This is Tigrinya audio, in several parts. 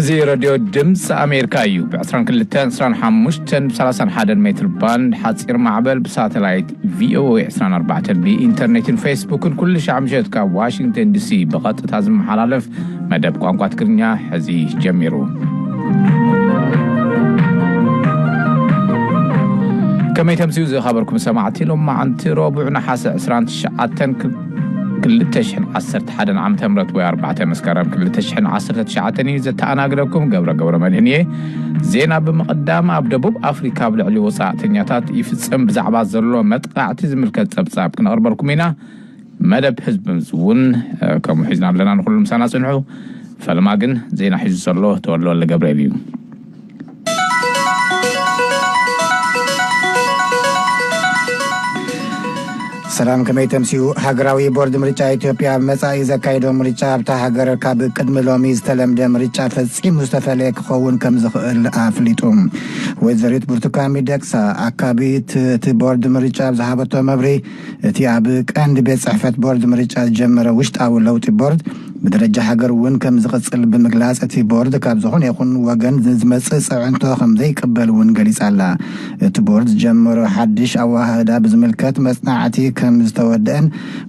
እዚ ረድዮ ድምፂ ኣሜሪካ እዩ። ብ22፣ 25፣ ብ31 ሜትር ባንድ ሓፂር ማዕበል፣ ብሳተላይት ቪኦኤ 24፣ ብኢንተርኔትን ፌስቡክን ኩሉ ሻዕ ምሸት ካብ ዋሽንግተን ዲሲ ብቐጥታ ዝመሓላለፍ መደብ ቋንቋ ትግርኛ ሕዚ ጀሚሩ። ከመይ ተምስዩ ዝኸበርኩም ሰማዕቲ፣ ሎማዓንቲ ረቡዕ ነሓሰ 29፣ 2011 ዓመተ ምህረት ወይ 4 መስከረም 2019 እዩ። ዘተኣናግደኩም ገብረ ገብረ መድህን እየ። ዜና ብምቕዳም፣ ኣብ ደቡብ ኣፍሪካ ኣብ ልዕሊ ወጻእተኛታት ይፍጸም ብዛዕባ ዘሎ መጥቃዕቲ ዝምልከት ጸብጻብ ክነቕርበልኩም ኢና። መደብ ህዝቢ ምስ እውን፣ እ፣ ከምኡ ሒዝና ኣለና። ንኹሉ ምሳና ጽንሑ። ፈልማ ግን ዜና ሒዙ ዘሎ ተወልደ ወልደ ገብርኤል እዩ። ሰላም፣ ከመይ ተምስዩ? ሃገራዊ ቦርድ ምርጫ ኢትዮጵያ ኣብ መጻኢ ዘካይዶ ምርጫ ኣብታ ሃገር ካብ ቅድሚ ሎሚ ዝተለምደ ምርጫ ፈጺሙ ዝተፈለየ ክኸውን ከም ዝኽእል ኣፍሊጡ። ወይዘሪት ብርቱካን ሚደቅሳ፣ ኣካቢት እቲ ቦርድ ምርጫ፣ ኣብ ዝሃበቶ መብርሂ፣ እቲ ኣብ ቀንዲ ቤት ጽሕፈት ቦርድ ምርጫ ዝጀመረ ውሽጣዊ ለውጢ ቦርድ ብደረጃ ሃገር እውን ከም ዝቕጽል ብምግላጽ፣ እቲ ቦርድ ካብ ዝኾነ ይኹን ወገን ንዝመጽእ ጽዕንቶ ከም ዘይቅበል እውን ገሊጻ ኣላ። እቲ ቦርድ ዝጀመሮ ሓድሽ ኣወሃህዳ ብዝምልከት መጽናዕቲ ከም ዝተወደአን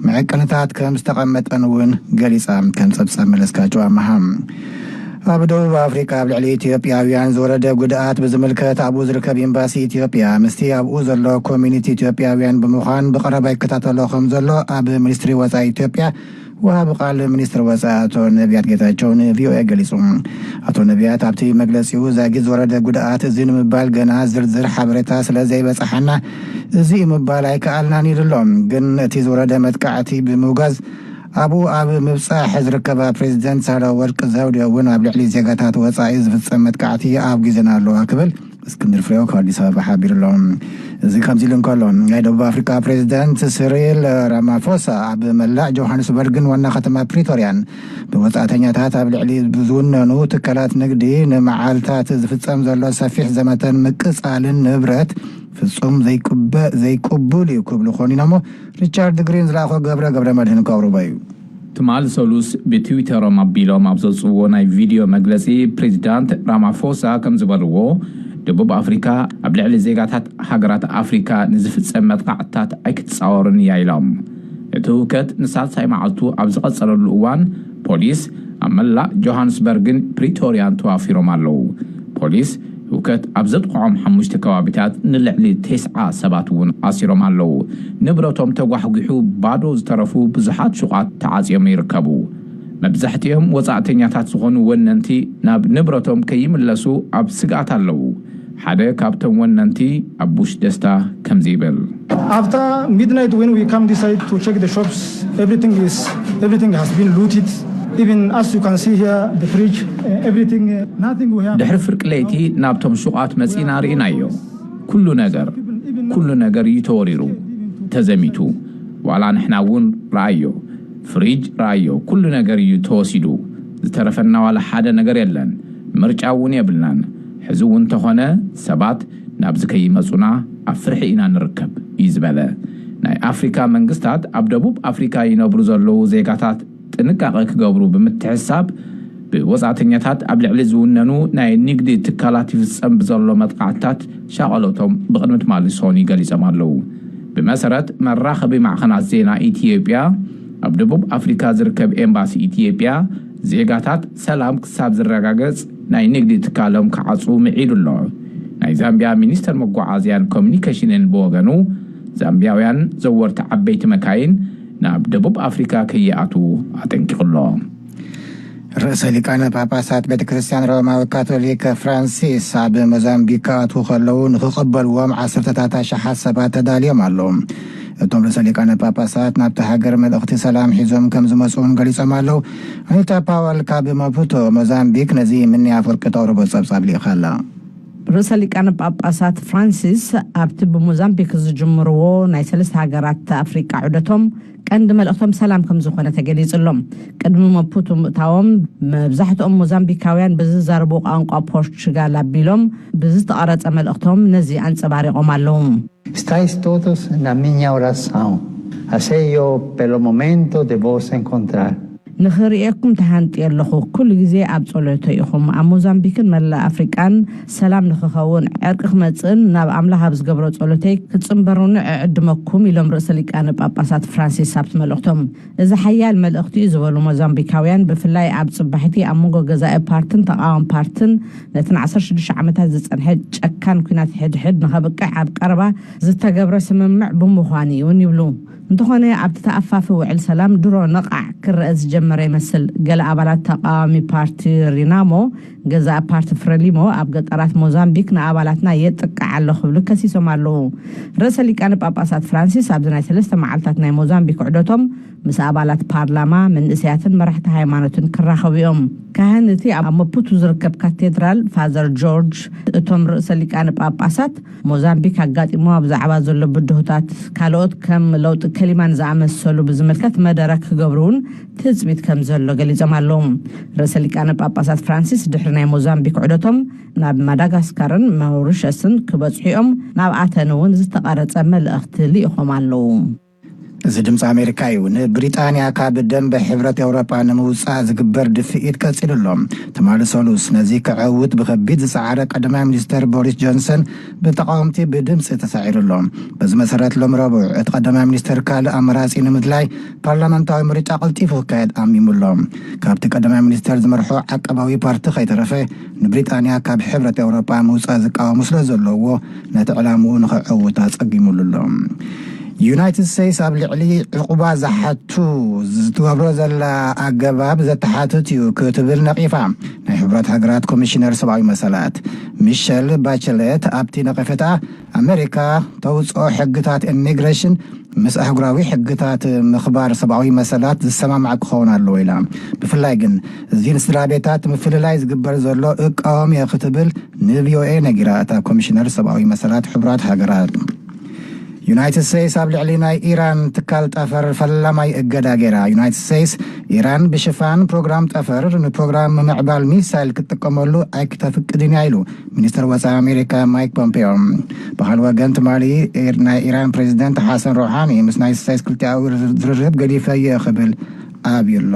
መዐቀንታት ከም ዝተቐመጠን እውን ገሊጻ። ከም ጸብጻብ መለስካቸው ኣመሃ። ኣብ ደቡብ ኣፍሪካ ኣብ ልዕሊ ኢትዮጵያውያን ዝወረደ ጉድኣት ብዝምልከት፣ ኣብኡ ዝርከብ ኤምባሲ ኢትዮጵያ ምስቲ ኣብኡ ዘሎ ኮሚኒቲ ኢትዮጵያውያን ብምዃን ብቐረባ ይከታተሎ ከም ዘሎ ኣብ ሚኒስትሪ ወፃኢ ኢትዮጵያ ወሃቢ ቃል ሚኒስትር ወፃኢ ኣቶ ነቢያት ጌታቸው ንቪኦኤ ገሊጹ። ኣቶ ነቢያት ኣብቲ መግለጺኡ፣ ዛጊት ዝወረደ ጉድኣት እዚ ንምባል ገና ዝርዝር ሓበሬታ ስለ ዘይበጻሓና፣ እዚ እዩ ምባል ኣይከኣልናን ኢሉ ኣሎ። ግን እቲ ዝወረደ መጥቃዕቲ ብምውጋዝ፣ ኣብኡ ኣብ ምብጻሕ ዝርከባ ፕሬዚደንት ሳህለወርቅ ዘውዴ እውን ኣብ ልዕሊ ዜጋታት ወጻኢ ዝፍጸም መጥቃዕቲ ኣውጊዘና ኣለዋ ክብል እስክንድር ፍሬው ካብ ኣዲስ ኣበባ ሓቢሩ ኣሎ። እዚ ከምዚ ኢሉ እንከሎ፣ ናይ ደቡብ ኣፍሪካ ፕሬዚደንት ስሪል ራማፎሳ ኣብ መላእ ጆሃንስበርግን ዋና ከተማ ፕሪቶርያን ብወጻእተኛታት ኣብ ልዕሊ ዝውነኑ ትካላት ንግዲ ንመዓልታት ዝፍጸም ዘሎ ሰፊሕ ዘመተን ምቅጻልን ንብረት ፍጹም ዘይቅበ-፣ ዘይቅቡል እዩ ክብሉ ኮኒኖሞ። ሪቻርድ ግሪን ዝለኣኾ ገብረ ገብረ መድህን ከቕርቦ እዩ። ትማል ሰሉስ ብትዊተሮም ኣቢሎም ኣብ ዘውፅዎ ናይ ቪድዮ መግለፂ፣ ፕሬዚዳንት ራማፎሳ ከም ዝበልዎ፣ ደቡብ ኣፍሪካ ኣብ ልዕሊ ዜጋታት ሃገራት ኣፍሪካ ንዝፍፀም መጥቃዕትታት ኣይክትፃወርን እያ ኢሎም። እቲ ህውከት ንሳልሳይ መዓልቱ ኣብ ዝቐፀለሉ እዋን፣ ፖሊስ ኣብ መላእ ጆሃንስበርግን ፕሪቶርያን ተዋፊሮም ኣለዉ። ፖሊስ ህውከት ኣብ ዘጥቕዖም ሓሙሽተ ከባቢታት ንልዕሊ ተስዓ ሰባት እውን ኣሲሮም ኣለዉ። ንብረቶም ተጓሕጒሑ ባዶ ዝተረፉ ብዙሓት ሹቓት ተዓጽዮም ይርከቡ። መብዛሕትኦም ወጻእተኛታት ዝኾኑ ወነንቲ ናብ ንብረቶም ከይምለሱ ኣብ ስግኣት ኣለዉ። ሓደ ካብቶም ወነንቲ ኣቡሽ ደስታ ከምዚ ይብል። After midnight, when we come this side to check the shops, everything is, everything has been looted. Even as you can see here, the fridge, uh, everything, uh, nothing we have. ድሕሪ ፍርቂ ለይቲ ናብቶም ሹቓት መጺና ርኢናዮ። ኩሉ ነገር፣ ኩሉ ነገር እዩ ተወሪሩ፣ ተዘሚቱ። ዋላ ንሕና እውን ረኣዮ፣ ፍሪጅ ረኣዮ፣ ኩሉ ነገር እዩ ተወሲዱ። ዝተረፈና ዋላ ሓደ ነገር የለን። ምርጫ እውን የብልናን። ሕዚ እውን እንተኾነ ሰባት ናብዚ ከይመጹና ኣብ ፍርሒ ኢና ንርከብ እዩ ዝበለ። ናይ ኣፍሪካ መንግስታት ኣብ ደቡብ ኣፍሪካ ይነብሩ ዘለዉ ዜጋታት ጥንቃቐ ክገብሩ ብምትሕሳብ፣ ብወጻእተኛታት ኣብ ልዕሊ ዝውነኑ ናይ ንግዲ ትካላት ይፍጸም ብዘሎ መጥቃዕትታት ሻቐሎቶም ብቕድሚ ትማሊ ሰኑይ ገሊጾም ኣለዉ። ብመሰረት መራኸቢ ማዕኸናት ዜና ኢትዮጵያ፣ ኣብ ደቡብ ኣፍሪካ ዝርከብ ኤምባሲ ኢትዮጵያ፣ ዜጋታት ሰላም ክሳብ ዝረጋገጽ ናይ ንግዲ ትካሎም ክዓጽዉ ምዒዱ ኣሎ። ናይ ዛምቢያ ሚኒስተር መጓዓዝያን ኮሚኒኬሽንን ብወገኑ፣ ዛምቢያውያን ዘወርቲ ዓበይቲ መካይን ናብ ደቡብ ኣፍሪካ ከይኣትዉ ኣጠንቂቑ ኣሎ። ርእሰ ሊቃነ ጳጳሳት ቤተ ክርስቲያን ሮማዊ ካቶሊክ ፍራንሲስ ኣብ ሞዛምቢክ ክኣትዉ ከለዉ ንኽቕበልዎም ዓሰርተታት ኣሽሓት ሰባት ተዳልዮም ኣለዉ። እቶም ርእሰ ሊቃነ ጳጳሳት ናብቲ ሃገር መልእኽቲ ሰላም ሒዞም ከም ዝመጹ እውን ገሊጾም ኣለዉ። ኣኒታ ፓወል ካብ ማፑቶ ሞዛምቢክ ነዚ ምንያ ኣፍወርቂ ተቕርቦ ጸብጻብ ልኢኻ ኣላ። ርእሰ ሊቃነ ጳጳሳት ፍራንሲስ ኣብቲ ብሞዛምቢክ ዝጅምርዎ ናይ ሰለስተ ሃገራት ኣፍሪቃ ዑደቶም ቀንዲ መልእኽቶም ሰላም ከም ዝኾነ ተገሊጹ ኣሎ። ቅድሚ መፑቶ ምእታዎም፣ መብዛሕትኦም ሞዛምቢካውያን ብዝዛረቡ ቋንቋ ፖርቹጋል ኣቢሎም ብዝተቐረጸ መልእኽቶም ነዚ ኣንጸባሪቖም ኣለዉ። Estáis todos na minha oração. Así yo, pelo momento, devo encontrar. ንኽርእየኩም ተሃንጥየ ኣለኹ። ኩሉ ግዜ ኣብ ጸሎተይ ኢኹም። ኣብ ሞዛምቢክን መላእ ኣፍሪቃን ሰላም ንኽኸውን፣ ዕርቂ ክመጽእን ናብ ኣምላኽ ኣብ ዝገብሮ ጸሎተይ ክትጽንበሩኒ እዕድመኩም፣ ኢሎም ርእሰ ሊቃነ ጳጳሳት ፍራንሲስ ኣብቲ መልእኽቶም። እዚ ሓያል መልእኽቲ እዩ ዝበሉ ሞዛምቢካውያን፣ ብፍላይ ኣብ ጽባሕቲ ኣብ መንጎ ገዛኢ ፓርትን ተቓዋሚ ፓርትን ነቲ ን16 ዓመታት ዝጸንሐ ጨካን ኲናት ሕድሕድ ንኸብቅዕ ኣብ ቀረባ ዝተገብረ ስምምዕ ብምዃኑ እውን ይብሉ። እንተኾነ ኣብቲ ተኣፋፊ ውዕል ሰላም ድሮ ነቓዕ ክረአ ዝጀመረ ይመስል። ገለ ኣባላት ተቓዋሚ ፓርቲ ሪናሞ፣ ገዛኢ ፓርቲ ፍረሊሞ ኣብ ገጠራት ሞዛምቢክ ንኣባላትና የጥቅዕ ኣሎ ክብሉ ከሲሶም ኣለዉ። ርእሰ ሊቃነ ጳጳሳት ፍራንሲስ ኣብዚ ናይ ሰለስተ መዓልታት ናይ ሞዛምቢክ ዑደቶም ምስ ኣባላት ፓርላማ፣ መንእሰያትን መራሕቲ ሃይማኖትን ክራኸቡ እዮም። ካህን እቲ ኣብ መፑቱ ዝርከብ ካቴድራል ፋዘር ጆርጅ፣ እቶም ርእሰ ሊቃነ ጳጳሳት ሞዛምቢክ ኣጋጢሞ ኣብ ዛዕባ ዘሎ ብድሆታት፣ ካልኦት ከም ለውጢ ከሊማን ዝኣመሰሉ ብዝምልከት መደረ ክገብሩ እውን ትጽቢት ከም ዘሎ ገሊጾም ኣለዉ። ርእሰ ሊቃነ ጳጳሳት ፍራንሲስ ድሕሪ ናይ ሞዛምቢክ ዑደቶም ናብ ማዳጋስካርን ማውሪሸስን ክበጽሑ እዮም። ናብ ኣተን እውን ዝተቐረጸ መልእኽቲ ልኢኾም ኣለዉ። እዚ ድምፂ ኣሜሪካ እዩ። ንብሪጣንያ ካብ ደንበ ሕብረት ኤውሮጳ ንምውፃእ ዝግበር ድፍኢት ቀፂሉ ኣሎ። ትማሊ ሰሉስ ነዚ ክዐውት ብከቢድ ዝፀዓረ ቀዳማይ ሚኒስተር ቦሪስ ጆንሰን ብተቃወምቲ ብድምፂ ተሳዒሩ ኣሎ። በዚ መሰረት ሎሚ ረቡዕ እቲ ቀዳማይ ሚኒስተር ካልእ ኣማራፂ ንምድላይ ፓርላመንታዊ ምርጫ ቀልጢፉ ክካየድ ኣሚሙ ኣሎ። ካብቲ ቀዳማይ ሚኒስተር ዝመርሖ ዓቀባዊ ፓርቲ ከይተረፈ ንብሪጣንያ ካብ ሕብረት ኤውሮጳ ምውፃእ ዝቃወሙ ስለ ዘለውዎ ነቲ ዕላምኡ ንኸዐውት ኣፀጊሙሉ ኣሎ። ዩናይትድ ስቴትስ ኣብ ልዕሊ ዕቑባ ዝሓቱ ዝትገብሮ ዘላ ኣገባብ ዘተሓትት እዩ ክትብል ነቒፋ። ናይ ሕቡራት ሃገራት ኮሚሽነር ሰብኣዊ መሰላት ሚሸል ባቸለት ኣብቲ ነቐፌታ ኣሜሪካ ተውፅኦ ሕግታት ኢሚግሬሽን ምስ ኣህጉራዊ ሕግታት ምኽባር ሰብኣዊ መሰላት ዝሰማማዕ ክኸውን ኣለዎ ኢላ። ብፍላይ ግን እዚ ንስድራ ቤታት ምፍልላይ ዝግበር ዘሎ እቃወም እየ ክትብል ንቪኦኤ ነጊራ እታ ኮሚሽነር ሰብኣዊ መሰላት ሕቡራት ሃገራት። ዩናይትድ ስቴትስ ኣብ ልዕሊ ናይ ኢራን ትካል ጠፈር ፈላማይ እገዳ ገይራ። ዩናይትድ ስቴትስ ኢራን ብሽፋን ፕሮግራም ጠፈር ንፕሮግራም ምምዕባል ሚሳይል ክትጥቀመሉ ኣይክተፍቅድን እያ ኢሉ ሚኒስትር ወፃኢ ኣሜሪካ ማይክ ፖምፔዮ። ብካል ወገን ትማሊ ናይ ኢራን ፕሬዚደንት ሓሰን ሮሓኒ ምስ ናይ ስቴትስ ክልቲኣዊ ዝርርብ ገዲፈ እየ ክብል ኣብዩ ኣሎ።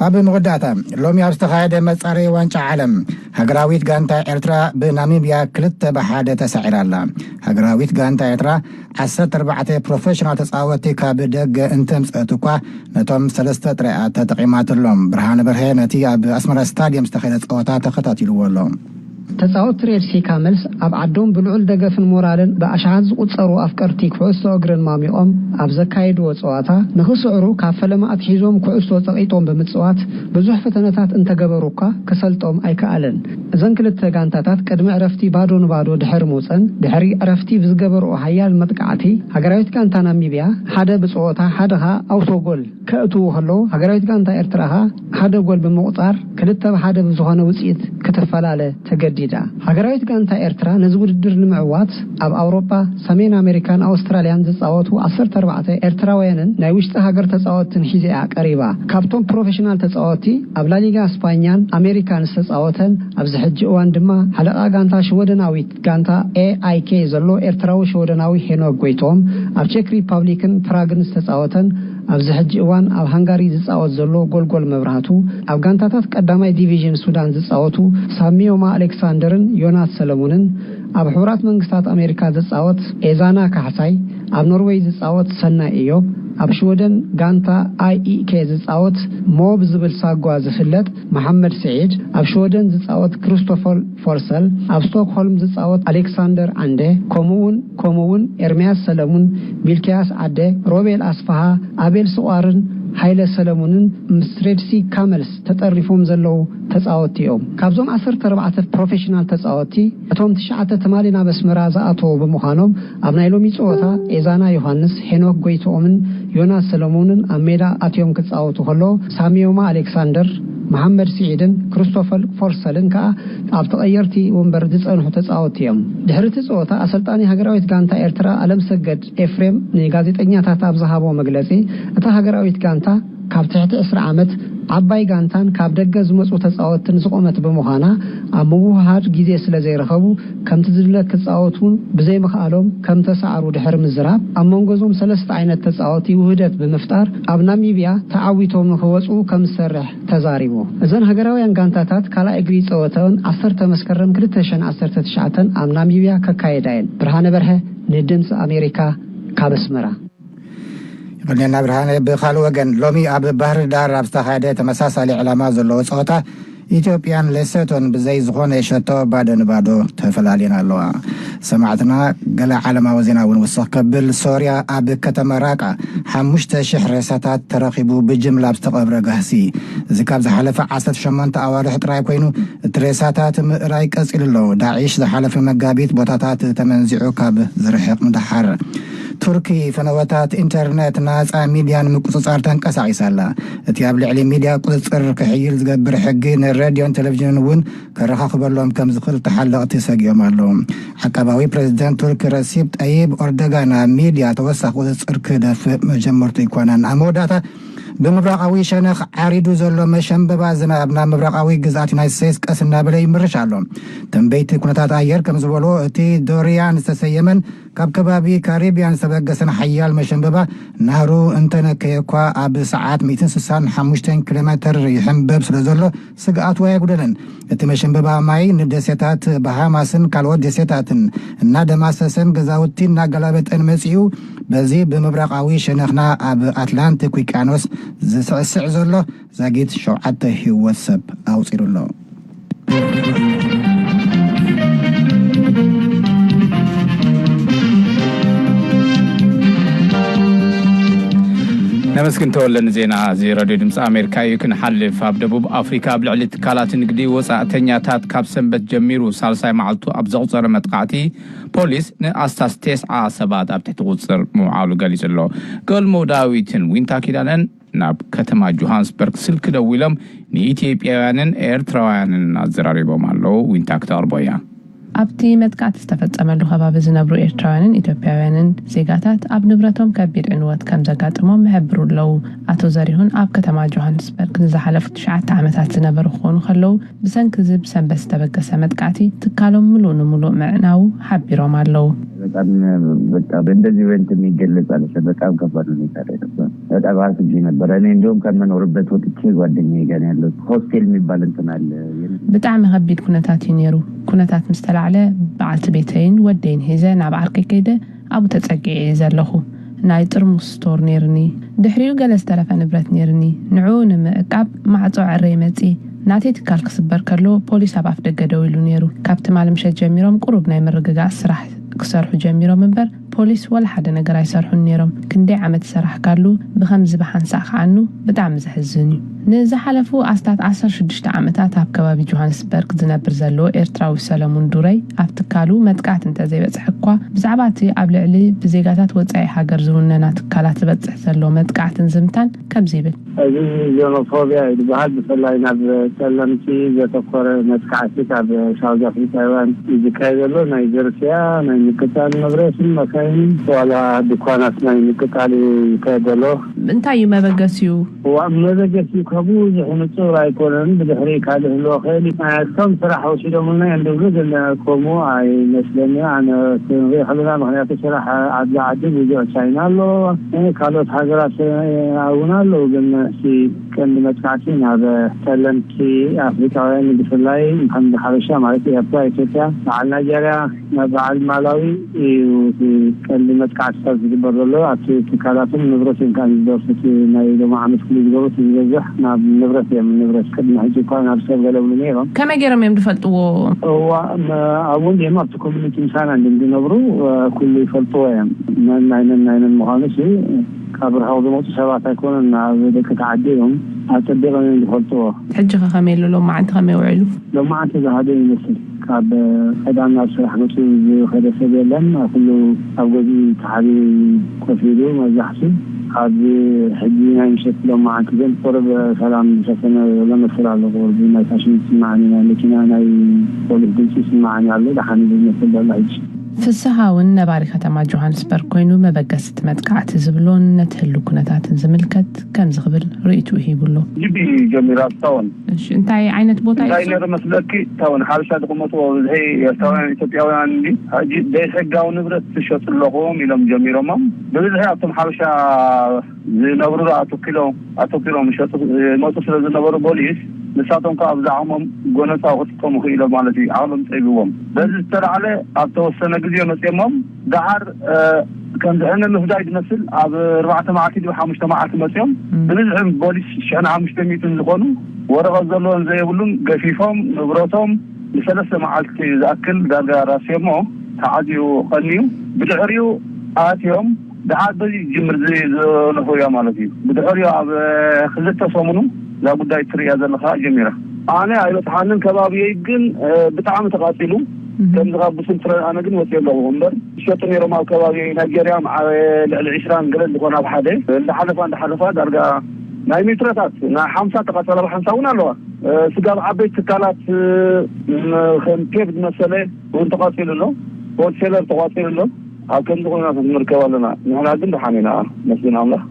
ኣብ መወዳእታ ሎሚ ኣብ ዝተኻየደ መጻረይ ዋንጫ ዓለም ሃገራዊት ጋንታ ኤርትራ ብናሚብያ ክልተ ብሓደ ተሳዒራ ኣላ። ሃገራዊት ጋንታ ኤርትራ ዓሰርተ ኣርባዕተ ፕሮፌሽናል ተጻወትቲ ካብ ደገ እንተምጸት እኳ ነቶም ሰለስተ ጥራይ ተጠቒማትሎም። ብርሃነ በርሀ ነቲ ኣብ ኣስመራ ስታድየም ዝተኻየደ ጸወታ ተኸታቲልዎ ኣሎ። ተጻወትቲ ሬድሲ ካመልስ ኣብ ዓዶም ብልዑል ደገፍን ሞራልን ብኣሽሓት ዝቑጸሩ ኣፍቀርቲ ኩዕሶ እግርን ማሚቖም ኣብ ዘካየድዎ ጸዋታ ንኽስዕሩ ካብ ፈለማ ኣትሒዞም ኩዕሶ ጸቒጦም ብምጽዋት ብዙሕ ፈተነታት እንተገበሩ እኳ ክሰልጦም ኣይከኣለን። እዘን ክልተ ጋንታታት ቅድሚ ዕረፍቲ ባዶ ንባዶ ድሕሪ ምውጸን ድሕሪ ዕረፍቲ ብዝገበርኦ ሓያል መጥቃዕቲ ሃገራዊት ጋንታ ናሚብያ ሓደ ብጸወታ ሓደ ኸኣ ኣውቶጎል ከእትዉ ከለዉ ሃገራዊት ጋንታ ኤርትራ ኸኣ ሓደ ጎል ብምቑጻር ክልተ ብሓደ ብዝኾነ ውጽኢት ክትፈላለ ተገዲዳ። ሃገራዊት ጋንታ ኤርትራ ነዚ ውድድር ንምዕዋት ኣብ ኣውሮጳ፣ ሰሜን ኣሜሪካን ኣውስትራልያን ዝጻወቱ ዓሰርተ ኣርባዕተ ኤርትራውያንን ናይ ውሽጢ ሃገር ተጻወትትን ሒዛ እያ ቀሪባ። ካብቶም ፕሮፌሽናል ተጻወትቲ ኣብ ላሊጋ ስፓኛን ኣሜሪካን ዝተጻወተን ኣብዚ ሕጂ እዋን ድማ ሓለቓ ጋንታ ሽወደናዊት ጋንታ ኤኣይኬ ዘሎ ኤርትራዊ ሽወደናዊ ሄኖክ ጎይቶም ኣብ ቼክ ሪፓብሊክን ፕራግን ዝተጻወተን ኣብዚ ሕጂ እዋን ኣብ ሃንጋሪ ዝጻወት ዘሎ ጎልጎል መብራህቱ፣ ኣብ ጋንታታት ቀዳማይ ዲቪዥን ሱዳን ዝጻወቱ ሳሚዮማ ኣሌክሳንደርን ዮናስ ሰለሙንን፣ ኣብ ሕቡራት መንግስታት ኣሜሪካ ዝጻወት ኤዛና ካሕሳይ፣ ኣብ ኖርዌይ ዝጻወት ሰናይ እዮብ፣ ኣብ ሽወደን ጋንታ ኣይኢኬ ዝጻወት ሞ ብዝብል ሳጓ ዝፍለጥ መሓመድ ስዒድ፣ ኣብ ሽወደን ዝጻወት ክርስቶፈር ፎርሰል፣ ኣብ ስቶክሆልም ዝጻወት ኣሌክሳንደር ዓንደ፣ ከምኡውን ከምኡውን ኤርምያስ ሰለሙን፣ ሚልክያስ ዓደ፣ ሮቤል ኣስፍሃ፣ ኣቤል ስቋርን ሃይለ ሰለሙንን ምስ ሬድሲ ካመልስ ተጠሪፎም ዘለዉ ተጻወትቲ እዮም። ካብዞም ዓሰርተ ኣርባዕተ ፕሮፌሽናል ተጻወትቲ እቶም ትሽዓተ ትማሊ ናብ ኣስመራ ዝኣተዉ ብምዃኖም ኣብ ናይ ሎሚ ጸወታ ኤዛና ዮሃንስ፣ ሄኖክ ጎይትኦምን ዮናስ ሰለሙንን ኣብ ሜዳ ኣትዮም ክጻወቱ ከለዉ ሳሚዮማ ኣሌክሳንደር፣ መሓመድ ስዒድን ክርስቶፈር ፎርሰልን ከኣ ኣብ ተቐየርቲ ወንበር ዝጸንሑ ተጻወትቲ እዮም። ድሕሪ እቲ ጸወታ ኣሰልጣኒ ሃገራዊት ጋንታ ኤርትራ ኣለምሰገድ ኤፍሬም ንጋዜጠኛታት ኣብ ዝሃቦ መግለጺ እታ ሃገራዊት ጋንታ ካብ ትሕቲ ዕስራ ዓመት ዓባይ ጋንታን ካብ ደገ ዝመጹ ተጻወትትን ዝቖመት ብምዃና፣ ኣብ ምውህሃድ ግዜ ስለ ዘይረኸቡ፣ ከምቲ ዝድለ ክጻወቱ ብዘይምኽኣሎም ከም ተሳዕሩ ድሕሪ ምዝራብ፣ ኣብ መንጎ እዞም ሰለስተ ዓይነት ተጻወቲ ውህደት ብምፍጣር፣ ኣብ ናሚብያ ተዓዊቶም ንኽወጹ ከም ዝሰርሕ ተዛሪቡ። እዘን ሃገራውያን ጋንታታት ካልኣይ እግሪ ጸወተን ዓሰርተ መስከረም ክልተ ሽሕን ዓሰርተ ትሽዓተን ኣብ ናሚብያ ከካየዳ እየን። ብርሃነ በርሀ፣ ንድምፂ ኣሜሪካ፣ ካብ ኣስመራ። ይቐንየልና ብርሃነ። ብኻልእ ወገን፣ ሎሚ ኣብ ባህር ዳር ኣብ ዝተኻየደ ተመሳሳሊ ዕላማ ዘለዎ ጸወታ፣ ኢትዮጵያን ሌሶቶን ብዘይ ዝኾነ ሸቶ ባዶ ንባዶ ተፈላልየን ኣለዋ። ሰማዕትና፣ ገለ ዓለማዊ ዜና እውን ውስኽ ከብል፣ ሶርያ ኣብ ከተማ ራቃ ሓሙሽተ ሽሕ ሬሳታት ተረኺቡ፣ ብጅምላ ኣብ ዝተቐብረ ጋህሲ። እዚ ካብ ዝሓለፈ ዓሰርተ ሸሞንተ ኣዋርሕ ጥራይ ኮይኑ፣ እቲ ሬሳታት ምእራይ ቀጺሉ ኣሎ። ዳዒሽ ዝሓለፈ መጋቢት ቦታታት ተመንዚዑ ካብ ዝርሕቕ ንደሓር። ቱርኪ ፈነወታት ኢንተርነት፣ ናጻ ሚድያን ምቁጽጻር ተንቀሳቒሳ ኣላ። እቲ ኣብ ልዕሊ ሚድያ ቁጽጽር ክሕይል ዝገብር ሕጊ ንሬድዮን ቴሌቪዥንን እውን ከረኻኽበሎም ከም ዝኽእል ተሓለቕቲ ሰጊኦም ኣለዉ። ዓቃባዊ ፕሬዚደንት ቱርኪ ረሲፕ ጠይብ ኦርዶጋን ኣብ ሚድያ ተወሳኺ ቁጽጽር ክደፍእ መጀመርቱ ኣይኮነን። ኣብ መወዳእታ፣ ብምብራቓዊ ሸነኽ ዓሪዱ ዘሎ መሸንበባ ዝናብ ናብ ምብራቓዊ ግዝኣት ዩናይትድ ስቴትስ ቀስ እናበለ ይምርሽ ኣሎ። ተንበይቲ ኩነታት ኣየር ከም ዝበሎ፣ እቲ ዶሪያን ዝተሰየመን ካብ ከባቢ ካሪቢያን ዝተበገሰን ሓያል መሸንበባ ናህሩ እንተነከየ እኳ፣ ኣብ ሰዓት ሚእትን ስሳን ሓሙሽተን ኪሎ ሜተር ይሕንበብ ስለ ዘሎ፣ ስግኣቱ ኣየጉደለን። እቲ መሸንበባ ማይ ንደሴታት ባሃማስን ካልኦት ደሴታትን እናደማሰሰን ገዛውቲ እናገላበጠን መጺኡ፣ በዚ ብምብራቓዊ ሸነኽና ኣብ ኣትላንቲክ ውቅያኖስ ዝስዕስዕ ዘሎ ዛጊት ሸውዓተ ህይወት ሰብ ኣውጺሩ ኣሎ። ነመስግን ተወለ ንዜና እዚ ሬድዮ ድምፂ ኣሜሪካ እዩ። ክንሓልፍ፣ ኣብ ደቡብ ኣፍሪካ ኣብ ልዕሊ ትካላት ንግዲ ወፃእተኛታት ካብ ሰንበት ጀሚሩ ሳልሳይ መዓልቱ ኣብ ዘቑፀረ መጥቃዕቲ፣ ፖሊስ ንኣስታት ተስዓ ሰባት ኣብ ትሕቲ ቁፅፅር ምውዓሉ ገሊጹ ኣሎ። ገልሞ ዳዊትን ዊንታ ኪዳነን ናብ ከተማ ጆሃንስበርግ ስልኪ ደዊሎም ንኢትዮጵያውያንን ኤርትራውያንን ኣዘራሪቦም ኣለዉ። ዊንታ ክተቕርቦ እያ። ኣብቲ መጥቃዕቲ ዝተፈጸመሉ ከባቢ ዝነብሩ ኤርትራውያንን ኢትዮጵያውያንን ዜጋታት ኣብ ንብረቶም ከቢድ ዕንወት ከም ዘጋጠሞም ይሕብሩ ኣለዉ። ኣቶ ዘሪሁን ኣብ ከተማ ጆሃንስበርግ ንዝሓለፉ ትሽዓተ ዓመታት ዝነበሩ ክኾኑ ከለዉ፣ ብሰንኪ እዚ ብሰንበት ዝተበገሰ መጥቃዕቲ ትካሎም ምሉእ ንምሉእ ምዕናዉ ሓቢሮም ኣለዉ። በጣም፣ በቃ በእንደዚህ ኢቨንት የሚገለጽ አይደለም። በጣም ከባድ ሁኔታ ላይ ነበር። በጣም አስጊ ነበር። እኔ እንደውም ከምኖርበት ወጥቼ ጓደኛዬ ጋር ያለው ሆስቴል የሚባል እንትን አለ። ብጣዕሚ ከቢድ ኩነታት እዩ ነይሩ። ኩነታት ምስ ተላዕለ፣ በዓልቲ ቤተይን ወደይን ሒዘ ናብ ዓርከይ ከይደ ኣብኡ ተጸጊዐ እየ ዘለኹ። ናይ ጥርሙስ ስቶር ነይርኒ። ድሕሪኡ ገለ ዝተረፈ ንብረት ነይርኒ። ንዕኡ ንምዕቃብ ማዕጾ ዕረይ መጺ። ናተይ ትካል ክስበር ከሎ ፖሊስ ኣብ ኣፍ ደገ ደው ኢሉ ነይሩ። ካብ ትማሊ ምሸት ጀሚሮም ቁሩብ ናይ ምርግጋእ ስራሕ ክሰርሑ ጀሚሮም እምበር፣ ፖሊስ ወላ ሓደ ነገር ኣይሰርሑን ነይሮም። ክንደይ ዓመት ዝሰራሕካሉ ብኸምዚ ብሓንሳእ ክዓኑ ብጣዕሚ ዘሕዝን እዩ። ንዝሓለፉ ኣስታት ዓሰርተ ሽዱሽተ ዓመታት ኣብ ከባቢ ጆሃንስበርግ ዝነብር ዘሎ ኤርትራዊ ሰለሙን ዱረይ፣ ኣብ ትካሉ መጥቃዕቲ እንተዘይበጽሐ እኳ፣ ብዛዕባ እቲ ኣብ ልዕሊ ብዜጋታት ወጻኢ ሃገር ዝውነና ትካላት ዝበጽሕ ዘሎ መጥቃዕትን ዝምታን ከምዚ ይብል። እዚ ዜኖፎብያ እዩ ዝበሃል። ብፍላይ ናብ ጸለምቲ ዘተኮረ መጥቃዕቲ ካብ ሳውዝ ኣፍሪካ ይዋን እዩ ዝካየድ ዘሎ። ናይ ዝርፍያ፣ ናይ ምቅጻል ንብረትን መካይንን፣ ዋላ ድኳናት ናይ ምቅጻል እዩ ዝካየድ ዘሎ። እንታይ እዩ መበገሲኡ? እዋ፣ መበገሲኡ ካብ ብዙሕ ንጹር ኣይኮነን። ብድሕሪ ካልእ ህልዎ ክእል እዩ። ናቶም ስራሕ ወሲዶምልና እዮም ዝብሉ፣ ግን ከምኡ ኣይመስለኒ። ኣነ ክንሪኦ ከለና፣ ምኽንያቱ ስራሕ ኣብዚ ዓዲ ብዙሕ ቻይና ኣሎ፣ ካልኦት ሃገራት እውን ኣለዉ። ግን እቲ ቀንዲ መጥቃዕቲ ናብ ጸለምቲ ኣፍሪካውያን፣ ብፍላይ ከም ሓበሻ ማለት ኤርትራ፣ ኢትዮጵያ፣ በዓል ናይጀርያ፣ በዓል ማላዊ እዩ እቲ ቀንዲ መጥቃዕትታት ዝግበር ዘሎ። ኣብቲ ትካላትን ንብረት እዮም ከዓ ዝደርሱ። እቲ ናይ ሎሚ ዓመት ፍሉይ ዝገብሩ፣ እቲ ዝበዝሕ ናብ ንብረት እዮም። ንብረት ቅድሚ ሕጂ እኳ ናብ ሰብ ገለ ብሉ ነይሮም። ከመይ ገይሮም እዮም ዝፈልጥዎ? እዋ፣ መ-፣ ኣብኡ እንዲኦም ኣብቲ ኮሚኒቲ ምሳና እንዲኦም ዝነብሩ፣ እ፣ ኩሉ ይፈልጥዎ እዮም። መን ናይ መን ናይ መን ምዃኑ ሲ ካብ ርሑቕ ዝመፁ ሰባት ኣይኮኑን፣ ኣብ ደቂ ተዓዲ እዮም፣ ኣፀቢቖም እዮም ዝፈልጥዎ። ሕጂ ኸ ከመይ ኣሎ? ሎማዓንቲ ከመይ ውዒሉ? ሎማዓንቲ ዝሃደ ይመስል። ካብ ቀዳም ናብ ስራሕ ገፁ ዝኸደ ሰብ የለን። ኩሉ ኣብ ገዝኡ ተሓቢኡ ኮፍ ኢሉ መብዛሕቱ። ኣብዚ ሕጂ ናይ ምሸት ሎማዓንቲ ግን ቁሩብ ሰላም ዝሰፈነ ዘሎ መስል ኣሎ። ቁሩብ ናይ ፋሽን ይስማዓኒ፣ ናይ መኪና ናይ ፖሊስ ድምፂ ይስማዓኒ ኣሎ። ደሓን ዝመስል ዘሎ ሕጂ። ፍስሃ እውን ነባሪ ከተማ ጆሃንስበርግ ኮይኑ፣ መበገሲ እቲ መጥቃዕቲ ዝብሎን ነቲ ህሉ ኩነታትን ዝምልከት ከምዚ ክብል ርእይትኡ ሂቡ ኣሎ። ጅቢ ጀሚራ እስካሁን። እሺ፣ እንታይ ዓይነት ቦታ እዩ እንታይ እሱ? ነይሩ መስለኪ? እስካሁን ሓበሻ ዝቕመጥዎ ብዝሒ ኤርትራውያን ኢትዮጵያውያን እንዲ ሕጂ ዘይሕጋዊ ንብረት ትሸጡ ኣለኹም ኢሎም ጀሚሮሞም። ብብዝሒ ኣብቶም ሓበሻ ዝነብሩ ኣተኪሎም ኣተኪሎም ይሸጡ ይመፁ ስለ ዝነበሩ ፖሊስ ንሳቶም ከዓ ብዛዕሞም ጎነፃ ክጥቀሙ ክኢሎም ማለት እዩ። ዓቕሎም ፀቢዎም በዚ ዝተላዕለ ኣብ ተወሰነ ግዜ መፅዮሞም ደሓር ከም ዝሕነ ምፍዳይ ዝመስል ኣብ ኣርባዕተ መዓልቲ ድ ሓሙሽተ መዓልቲ መፅዮም ብብዝሒ ፖሊስ ሽሕን ሓሙሽተ ሚእትን ዝኾኑ ወረቐት ዘለዎን ዘይብሉን ገፊፎም ንብረቶም ንሰለስተ መዓልቲ ዝኣክል ዳርጋ ራስዮሞ ተዓዝዩ ቀንዩ። ብድሕሪኡ ኣትዮም ደሓር በዚ ጅምር ዝነፍውያ ማለት እዩ። ብድሕሪኡ ኣብ ክልተ ሰሙኑ እዛ ጉዳይ ትርእያ ዘለኻ ጀሚራ። ኣነ ኣይበፅሓንን ከባቢየይ ግን ብጣዕሚ ተቃፂሉ። ከምዚ ካብ ብስል ፍረ ኣነ ግን ወፅየ ኣለኹ እምበር ዝሸጡ ነይሮም ኣብ ከባቢ ናይጀርያ ልዕሊ ዕስራን ገለን ዝኾነ ኣብ ሓደ እንዳሓለፋ እንዳሓለፋ ዳርጋ ናይ ሚትረታት ናይ ሓምሳ ተቃፀላ ሓምሳ እውን ኣለዋ። ስጋብ ዓበይቲ ትካላት ከም ቴብ ዝመሰለ እውን ተቃፂሉ ኣሎ። ሆልሴለር ተቃፂሉ ኣሎ። ኣብ ከምዚ ኩነታት ንርከብ ኣለና። ንሕና ግን ደሓን ኢና መስግን ኣምላኽ።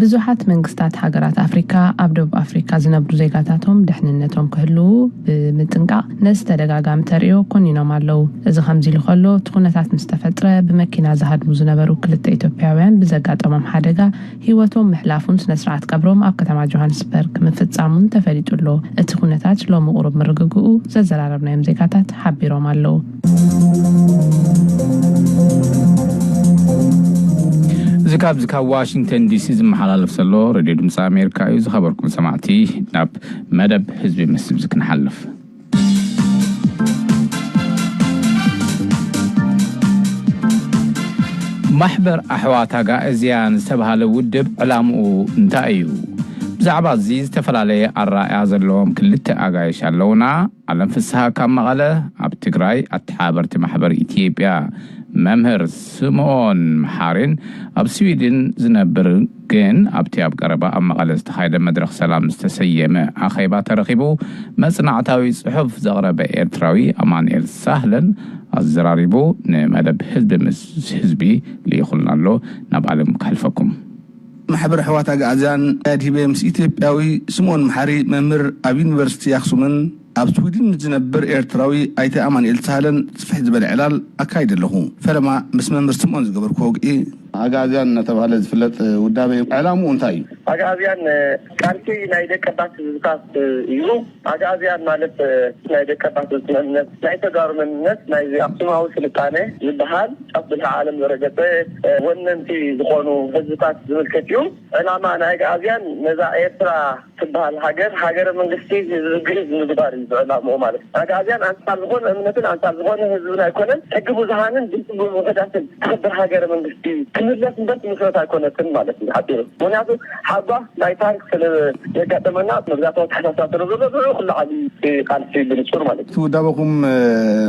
ብዙሓት መንግስታት ሃገራት ኣፍሪካ ኣብ ደቡብ ኣፍሪካ ዝነብሩ ዜጋታቶም ደሕንነቶም ክህልዉ ብምጥንቃቕ ነዚ ተደጋጋሚ ተርእዮ ኮኒኖም ኣለዉ። እዚ ከምዚ ኢሉ ከሎ እቲ ኩነታት ምስ ተፈጥረ ብመኪና ዝሃድሙ ዝነበሩ ክልተ ኢትዮጵያውያን ብዘጋጠሞም ሓደጋ ህይወቶም ምሕላፉን ስነ ስርዓት ቀብሮም ኣብ ከተማ ጆሃንስበርግ ምፍጻሙን ተፈሊጡ ኣሎ። እቲ ኩነታት ሎሚ ቁሩብ ምርግግኡ ዘዘራረብናዮም ዜጋታት ሓቢሮም ኣለዉ። እዚ ካብዚ ካብ ዋሽንግተን ዲሲ ዝመሓላለፍ ዘሎ ሬድዮ ድምፂ ኣሜሪካ እዩ። ዝኸበርኩም ሰማዕቲ ናብ መደብ ህዝቢ ምስ ህዝቢ ክንሓልፍ። ማሕበር ኣሕዋት ኣጋእዝያን ዝተባህለ ውድብ ዕላምኡ እንታይ እዩ? ብዛዕባ እዚ ዝተፈላለየ ኣረኣእያ ዘለዎም ክልተ ኣጋይሽ ኣለውና። ኣለም ፍስሃ ካብ መቐለ፣ ኣብ ትግራይ ኣተሓባበርቲ ማሕበር ኢትዮጵያ መምህር ስምኦን መሓሪን ኣብ ስዊድን ዝነብር ግን ኣብቲ ኣብ ቀረባ ኣብ መቐለ ዝተኻየደ መድረኽ ሰላም ዝተሰየመ ኣኼባ ተረኺቡ መጽናዕታዊ ጽሑፍ ዘቕረበ ኤርትራዊ ኣማኑኤል ሳህለን ኣዘራሪቡ ንመደብ ህዝቢ ምስ ህዝቢ ልኢኹልና ኣሎ። ናብ ኣለም ከሕልፈኩም። ማሕበር ኣሕዋት ኣግኣዝያን ኣድሂበ ምስ ኢትዮጵያዊ ስምኦን መሓሪ መምህር ኣብ ዩኒቨርሲቲ ኣክሱምን ኣብ ስዊድን ዝነብር ኤርትራዊ ኣይተ ኣማኑኤል ሳህለን ስፍሕ ዝበለ ዕላል ኣካይደ ኣለኹ። ፈለማ ምስ መምህር ስምኦን ዝገበርኩ ወግዒ ኣግኣዝያን እናተባህለ ዝፍለጥ ውዳበ ዕላምኡ እንታይ እዩ? ኣግኣዝያን ቃልሲ ናይ ደቀባት ህዝብታት እዩ። ኣግኣዝያን ማለት ናይ ደቀባት ህዝቢ መንነት፣ ናይ ተጋሩ መንነት፣ ናይ ኣክሱማዊ ስልጣነ ዝበሃል ጫፍ ብልሒ ዓለም ዘረገጸ ወነንቲ ዝኾኑ ህዝብታት ዝምልከት እዩ። ዕላማ ናይ ኣግኣዝያን ነዛ ኤርትራ ትበሃል ሃገር፣ ሃገረ መንግስቲ ህዝቢ ግእዝ ምግባር እዩ ዝዕላምኡ ማለት እዩ። ኣግኣዝያን ኣንጻር ዝኾነ እምነትን ኣንጻር ዝኾነ ህዝብን ኣይኮነን፣ ሕጊ ብዙሃንን ድምፂ ውሑዳትን ትኽብር ሃገረ መንግስቲ ክምለስ እምበር ትምስረት ኣይኮነትን ማለት እዩ ሓፂሩ። ምክንያቱ ሓጓፍ ናይ ታሪክ ስለ ዘጋጠመና መግዛእታዊ ኣተሓሳስባ ስለ ዘሎ ንዕኡ ክለዓል እዩ እቲ ቃልሲ ብንጹር ማለት እዩ። እቲ ውዳበኹም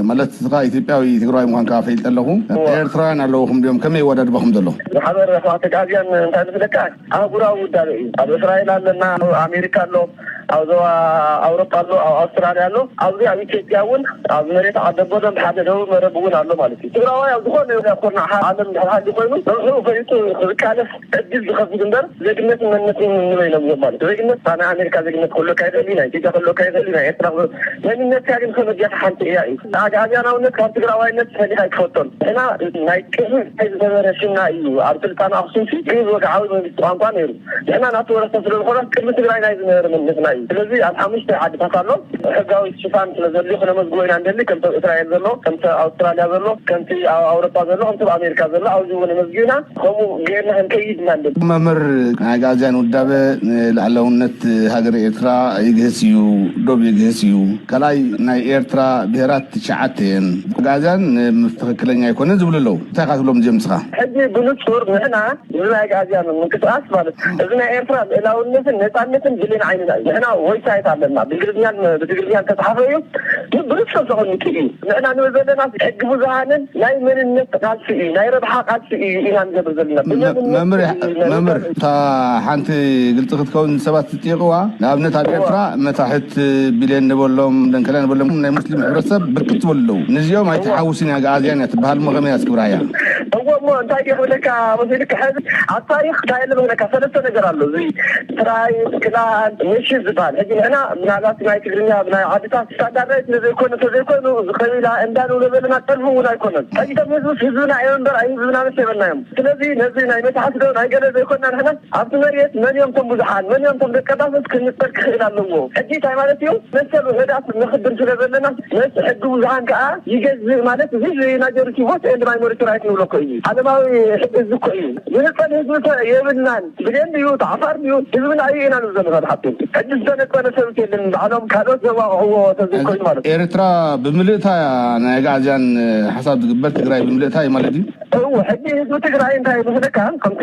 ማለት እስኻ ኢትዮጵያዊ ትግራዋይ ምዃንካ ፈልጠ ኣለኹ። እወ። ኤርትራውያን ኣለውኹም ድዮም? ከመይ ይወዳድበኹም ዘሎ? ማሕበር ኣሕዋት ኣግኣዝያን እንታይ መስለካ? ኣህጉራዊ ውዳበ እዩ። ኣብ እስራኤል ኣለና፣ ኣብ ኣሜሪካ ኣሎ፣ ኣብ ዞባ ኣውሮፓ ኣሎ፣ ኣብ ኣውስትራልያ ኣሎ። ኣብዚ ኣብ ኢትዮጵያ እውን ኣብ መሬት ዓደቦ ደም ሓደ ደቡብ መረብ እውን ኣሎ ማለት እዩ። ትግራዋይ ኣብ ዝኾነ ይኹን ኩርናዕ ዓለም ድሕር ሃሊ ኮይኑ ንዕኡ ፈሊጡ ዝቃለስ ዕድል ዝኸፍት እምበር ዜግነትን መንነትን ንበይኖም እዮም ማለት እዩ። ዜግነት ናይ ኣሜሪካ ዜግነት ክህልወካ ይኽእል እዩ፣ ናይ ኢትዮጵያ ክህልወካ ይኽእል እዩ፣ ናይ ኤርትራ ክህልወ-፣ መንነትካ ግን ከመይ ጌርካ ሓንቲ እያ እዩ። ኣግኣዝያናውነት ካብ ትግራዋይነት ፈሊኻ ኣይትፈልጦን። ንሕና ናይ ቅድሚ ትግራይ ዝነበረ ሽምና እዩ። ኣብ ስልጣነ ኣኽሱም ሲ ግእዝ ወግዓዊ መንግስቲ ቋንቋ ነይሩ። ንሕና ናቱ ወረስታ ስለ ዝኾና ቅድሚ ትግራይ ናይ ዝነበረ መንነትና እዩ። ስለዚ ኣብ ሓሙሽተ ዓድታት ኣሎ። ሕጋዊ ሽፋን ስለ ዘድልዮ ክነመዝግቦ ኢና እንደሊ፣ ከምቲ ኣብ እስራኤል ዘሎ፣ ከምቲ ኣብ ኣውስትራልያ ዘሎ፣ ከምቲ ኣብ ኣውሮፓ ዘሎ፣ ከምቲ ኣብ ኣሜሪካ ዘሎ ኣብዚ እውን ነመዝጊብና ከምኡ ጌርና ክንከይድ ኢና እንደሊ። መምህር፣ ናይ ኣግኣዝያን ውዳበ ንልኣላውነት ሃገረ ኤርትራ ይግህስ እዩ፣ ዶብ ይግህስ እዩ። ካልኣይ ናይ ኤርትራ ብሄራት ትሽዓተ እየን። ኣግኣዝያን ምስ ትኽክለኛ ኣይኮነን ዝብሉ ኣለዉ። እንታይ ኢኻ ትብሎም እዚኦም ንስኻ? ሕጂ ብንጹር ንሕና እዚ ናይ ኣግኣዝያን ምንቅስቃስ ማለት እዚ ናይ ኤርትራ ልእላውነትን ነጻነትን ብሌን ዓይንና እዩ። ንሕና ዌብሳይት ኣለና፣ ብእንግሊዝኛን ብትግርኛን ተጻሓፈ እዩ። ንብሉጽ ሰብ ተቐሚጡ እዩ። ንሕና ንብል ዘለና ሕጊ ብዙሃንን ናይ መንነት ቃልሲ እዩ፣ ናይ ረብሓ ቃልሲ እዩ ኢና ንገብር ዘለና። መምህር፣ መምህር፣ እታ ሓንቲ ግልፂ ክትከውን ሰባት ዝጥይቕዋ፣ ንኣብነት ኣብ ኤርትራ መታሕት ቢልዮን ንበሎም፣ ደንከላ ንበሎም፣ ናይ ሙስሊም ሕብረተሰብ ብርክት ዝበሉ ኣለዉ። ንዚኦም ኣይትሓውስን እያ፣ ኣግኣዝያን እያ ትበሃል። እሞ ከመይ ኣስክብራያ? እዎ፣ እሞ እንታይ ክብለካ መሲልካ፣ ሕዚ ኣብ ታሪኽ እንታይ ኣሎ ክብለካ፣ ሰለስተ ነገር ኣሎ። እዚ ትራይ፣ ክላን፣ ምሽት ዝበሃል። ሕጂ ንሕና ምናልባት ናይ ትግርኛ፣ ብናይ ዓድታት ስታንዳርዳይዝ ስለዘይኮነ፣ ተዘይኮይኑ፣ እዚ ቀቢላ እንዳ ንብሎ ዘለና ጠልፉ እውን ኣይኮነን። ሕጂ እቶም ህዝብስ ህዝብና እዮም እምበር፣ ኣይ ህዝብና መስ የበልናዮም። ስለዚ ነዚ ናይ መታሕት ዶ ናይ ገለ ዘይኮንና ንሕና ኣብቲ መሬት መን እዮም እቶም ብዙሓን፣ መን እዮም እቶም ደቀባቶት ክንጠል ክኽእል ኣለዎ። ሕጂ እንታይ ማለት እዩ? መሰል ውሑዳት ነኽብር ስለ ዘለና፣ መስ ሕጊ ብዙሓን ከኣ ይገዝእ ማለት፣ እዚ ማጆሪቲ ቮት ኤንድ ማይኖሪቲ ራይት ንብሎ እኮ እዩ። ዓለማዊ ሕጊ እዚ እኮ እዩ። ዝህጸን ህዝቢ እኮ የብልናን። ብሌን ድዩ፣ ተዓፋር ድዩ፣ ህዝብና እዩ ኢና ንብል ዘለና ሓቂ። ሕጂ ዝተነጸነ ሰብ የለን፣ ባዕሎም ካልኦት ዘዋቕዕዎ ተዘይኮይኑ ማለት እዩ። ኤርትራ ብምልእታ ናይ ኣግኣዝያን ሓሳብ ዝግበር፣ ትግራይ ብምልእታ እዩ ማለት እዩ። እው፣ ሕጂ ህዝቢ ትግራይ እንታይ ይመስለካ? ከምቲ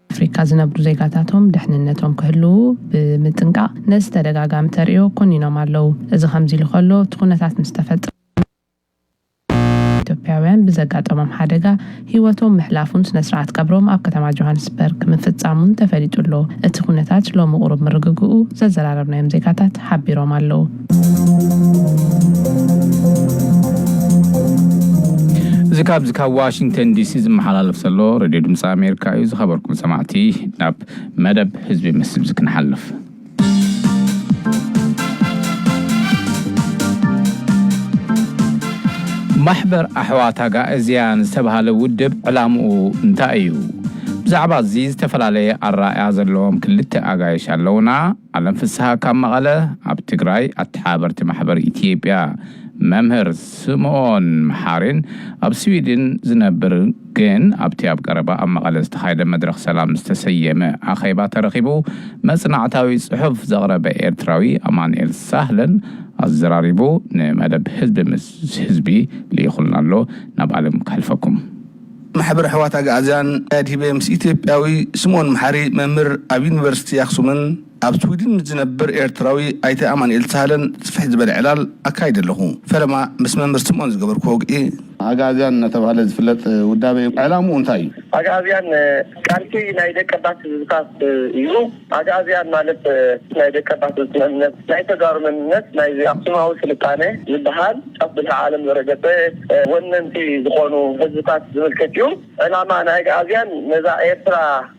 ኣፍሪካ ዝነብሩ ዜጋታቶም ደሕንነቶም ክህልዉ ብምጥንቃቕ ነዚ ተደጋጋሚ ተርእዮ ኮኒኖም ኣለዉ። እዚ ከምዚ ኢሉ ከሎ፣ እቲ ኩነታት ምስ ተፈጠረ፣ ኢትዮጵያውያን ብዘጋጠሞም ሓደጋ ህይወቶም ምሕላፉን ስነ ስርዓት ቀብሮም ኣብ ከተማ ጆሃንስበርግ ምፍጻሙን ተፈሊጡ ኣሎ። እቲ ኩነታት ሎሚ ቁሩብ ምርግግኡ ዘዘራረብናዮም ዜጋታት ሓቢሮም ኣለዉ። እዚ ካብዚ ካብ ዋሽንግተን ዲሲ ዝመሓላለፍ ዘሎ ሬድዮ ድምፂ ኣሜሪካ እዩ። ዝኸበርኩም ሰማዕቲ፣ ናብ መደብ ህዝቢ ምስ ህዝቢ ክንሓልፍ። ማሕበር ኣሕዋት ኣጋእዝያን ዝተባህለ ውድብ ዕላምኡ እንታይ እዩ? ብዛዕባ እዚ ዝተፈላለየ ኣረኣእያ ዘለዎም ክልተ ኣጋይሽ ኣለውና። ኣለም ፍስሃ ካብ መቐለ፣ ኣብ ትግራይ ኣተሓባበርቲ ማሕበር ኢትዮጵያ መምህር ስምኦን መሓሪን፣ ኣብ ስዊድን ዝነብር ግን ኣብቲ ኣብ ቀረባ ኣብ መቐለ ዝተኻየደ መድረኽ ሰላም ዝተሰየመ ኣኼባ ተረኺቡ መጽናዕታዊ ጽሑፍ ዘቕረበ ኤርትራዊ ኣማኑኤል ሳህለን ኣዘራሪቡ ንመደብ ህዝቢ ምስ ህዝቢ ልኢኹልና ኣሎ። ናብ ኣለም ከሕልፈኩም። ማሕበር ኣሕዋት ኣግኣዝያን ኣድሂበ ምስ ኢትዮጵያዊ ስምኦን መሓሪ መምህር ኣብ ዩኒቨርሲቲ ኣኽሱምን ኣብ ስዊድን ምስ ዝነብር ኤርትራዊ ኣይተ ኣማኑኤል ሳህለን ስፍሕ ዝበለ ዕላል ኣካይደ ኣለኹ። ፈለማ ምስ መምህር ስምኦን ዝገበርኩ ወግዒ። ኣግኣዝያን እናተባህለ ዝፍለጥ ውዳበ እዩ። ዕላምኡ እንታይ እዩ? ኣግኣዝያን ቃልሲ ናይ ደቀባት ህዝብታት እዩ። ኣግኣዝያን ማለት ናይ ደቀባት ህዝቢ መንነት፣ ናይ ተጋሩ መንነት፣ ናይ ኣክሱማዊ ስልጣነ ዝበሃል ጫፍ ብልሒ ዓለም ዘረገጠ ወነንቲ ዝኾኑ ህዝብታት ዝምልከት እዩ። ዕላማ ናይ ኣግኣዝያን ነዛ ኤርትራ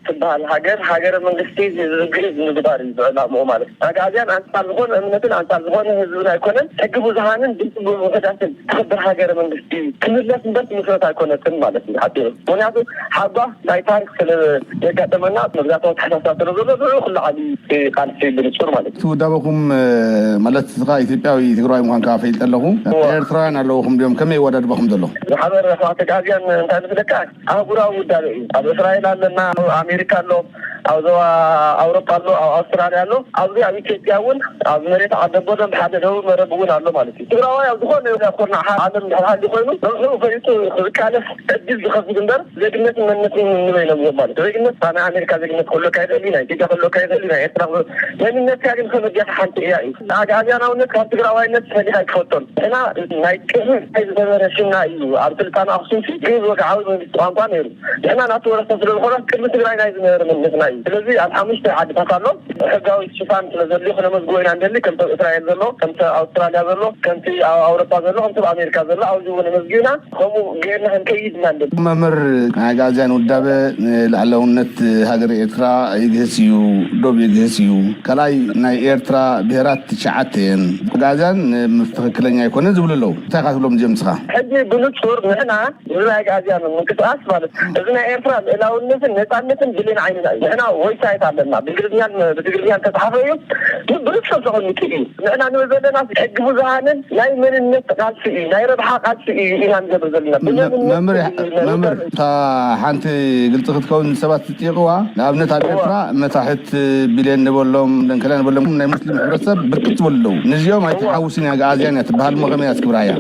ትበሃል ሃገር ሃገረ መንግስቲ ህዝቢ ግእዝ ምግባር እዩ ዝዕላምኡ ማለት እዩ። ኣግኣዝያን ኣንጻር ዝኾነ እምነትን ኣንጻር ዝኾነ ህዝብን ኣይኮነን። ሕጊ ብዙሃንን ድምፂ ውሑዳትን ትኽብር ሃገረ መንግስቲ ክምለስ እምበር ትምስረት ኣይኮነትን ማለት እዩ ሓፂሩ። ምክንያቱ ሓጓፍ ናይ ታሪክ ስለ ዘጋጠመና መግዛእታዊ ተሓሳስባ ስለ ዘሎ ንዕኡ ክለዓል እዩ እቲ ቃልሲ ብንፁር ማለት እዩ። እቲ ውዳበኹም ማለት እስኻ ኢትዮጵያዊ ትግራዋይ ምዃንካ ፈልጠ ኣለኹ። ኤርትራውያን ኣለውኹም ድዮም? ከመይ ይወዳድበኹም ዘሎ? ዝሓበረ ኣግኣዝያን እንታይ መስለካ? ኣህጉራዊ ውዳበ እዩ። ኣብ እስራኤል ኣለና፣ ኣብ ኣሜሪካ ኣሎ፣ ኣብ ዞባ ኣውሮፓ ኣሎ፣ ኣብ ኣውስትራልያ ኣሎ። ኣብዚ ኣብ ኢትዮጵያ እውን ኣብ መሬት ዓደቦ ደንብ ሓደ ደቡብ መረብ እውን ኣሎ ማለት እዩ። ትግራዋይ ኣብ ዝኾነ ኩርናዕ ዓለም ድሕር ሃሊ ኮይኑ ንኡ ፈሊጡ ዝቃለስ ዕድል ዝኸፍት እምበር ዜግነትን መንነትን ንበይኖም እዮም ማለት እዩ። ዜግነት ናይ ኣሜሪካ ዜግነት ክህልወካ ይኽእል እዩ፣ ናይ ኢትዮጵያ ክህልወካ ይኽእል እዩ፣ ናይ ኤርትራ ክህልወ-፣ መንነትካ ግን ከመዲያካ ሓንቲ እያ እዩ። ኣግኣዝያናውነት ካብ ትግራዋይነት ፈሊኻ ኣይክፈቶን። ንሕና ናይ ቅድሚ ናይ ዝነበረ ሽምና እዩ። ኣብ ስልጣን ኣክሱም ሲ ግእዝ ወግዓዊ መንግስቲ ቋንቋ ነይሩ። ንሕና ናቱ ወረስታ ስለ ዝኾና ቅድሚ ትግራይ ናይ ዝነበረ መንነትና እዩ። ስለዚ ኣብ ሓሙሽተ ዓድታት ኣሎ። ሕጋዊ ሽፋን ስለ ዘድልዮ ክነመዝግቦ ኢና እንደሊ፣ ከምቲ ኣብ እስራኤል ዘሎ፣ ከምቲ ኣብ ኣውስትራልያ ዘሎ፣ ከምቲ ኣብ ኣውሮፓ ዘሎ፣ ከምቲ ኣብ ኣሜሪካ ዘሎ ኣብዚ እውን ነመዝጊብና ከምኡ ገይርና ክንከይድ ኢና እንደሊ። መምህር፣ ናይ ኣግኣዝያን ውዳበ ንልኣላውነት ሃገር ኤርትራ ይግህስ እዩ፣ ዶብ ይግህስ እዩ። ካልኣይ ናይ ኤርትራ ብሄራት ትሽዓተ እየን። ኣግኣዝያን ምስ ትኽክለኛ ኣይኮነን ዝብሉ ኣለዉ። እንታይ ኢኻ ትብሎም እዚኦም ንስኻ? ሕጂ ብንጹር ንሕና እዚ ናይ ኣግኣዝያን ምንቅስቃስ ማለት እዚ ናይ ኤርትራ ልእላውነትን ነጻነትን ብሌን ዓይንና እዩ። ንሕና ዌብሳይት ኣለና። ብእንግሊዝኛን ብትግርኛን ተጻሓፈ እዩ። ብንጹር ተቐሚጡ እዩ። ንሕና ንብል ዘለና ሕጊ ብዙሃንን ናይ መንነት ቃልሲ እዩ። ናይ ረብሓ ቃልሲ እዩ ኢና ንገብር ዘለና። ብመንነት መምህር፣ እዩ፣ ናይ መምህር፣ እታ ሓንቲ ግልጺ ክትከውን ሰባት ዝጥይቕዋ፣ ንኣብነት ኣብ እዋ። ኤርትራ መታሕት ቢልዮን ንበሎም፣ ደንከላ ንበሎም ናይ ሙስሊም ሕብረተሰብ ብርክት ዝበሉ ኣለዉ። ንዚኦም ኣይትሓውስን እያ፣ ኣግኣዝያን እያ ትበሃል እሞ ከመይ እያ ትግብራ እያ?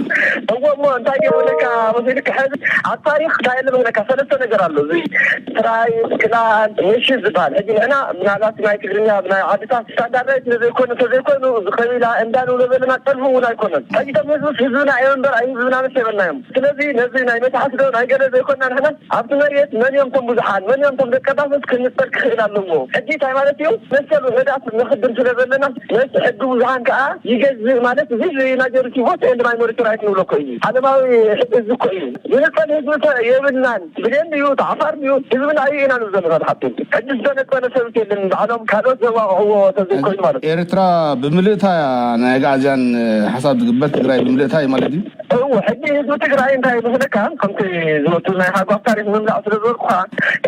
እዎ እሞ እንታይ ገይሩ ለካ መሲልካ ሕዚ ኣብ ታሪኽ እንታይ ኣሎ መሲለካ ሰለስተ ነገር ኣሎ። እዚ ትራይ፣ ክላን፣ ምሽት ዝበሃል። ሕጂ ንሕና ምናልባት ናይ ትግርኛ ብናይ ዓድታት ስታንዳርዳይት ስለዘይኮነ፣ እንተዘይኮይኑ እዚ ቀቢላ እንዳ ንብሎ ዘለና ጠልፉ እውን ኣይኮነን። ሕጂ እቶም ህዝብስ ህዝብና እዮም እምበር ኣይህዝብና መስ የበልናዮም። ስለዚ ነዚ ናይ መታሕት ዶ ናይ ገለ ዘይኮንና ንሕና ኣብቲ መሬት መን እዮም እቶም ብዙሓን፣ መን እዮም እቶም ደቀባት ክንጸር ክኽእል ኣለዎ። ሕጂ እንታይ ማለት እዩ? መሰል ውሑዳት ነኽብር ስለ ዘለና፣ መስ-፣ ሕጊ ብዙሓን ከኣ ይገዝእ ማለት፣ እዚ ማጆሪቲ ቮት ኤንድ ማይኖሪቲ ራይት ንብሎ እኮ እዩ። ዓለማዊ ሕጊ እዚ እኮ እዩ። ዝንጸል ህዝቢ እኮ የብልናን። ብሌን ድዩ፣ ተዓፋር ድዩ፣ ህዝብና እዩ ኢና ንብል ዘለና ሓቂ። ሕጂ ዝተነጸለ ሰብ የለን። ባዕሎም ካልኦት ዘዋቕዕዎ ተዘይኮይኑ ማለት እዩ። ኤርትራ ብምልእታ ናይ ኣግኣዝያን ሓሳብ ዝግበር ትግራይ ብምልእታ እዩ ማለት እዩ? እወ፣ ሕጂ ህዝቢ ትግራይ እንታይ ይመስለካ? ከምቲ ዝወቱ ናይ ሃጓፍ ታሪኽ ምምላእ ስለ ዝበልኩኻ፣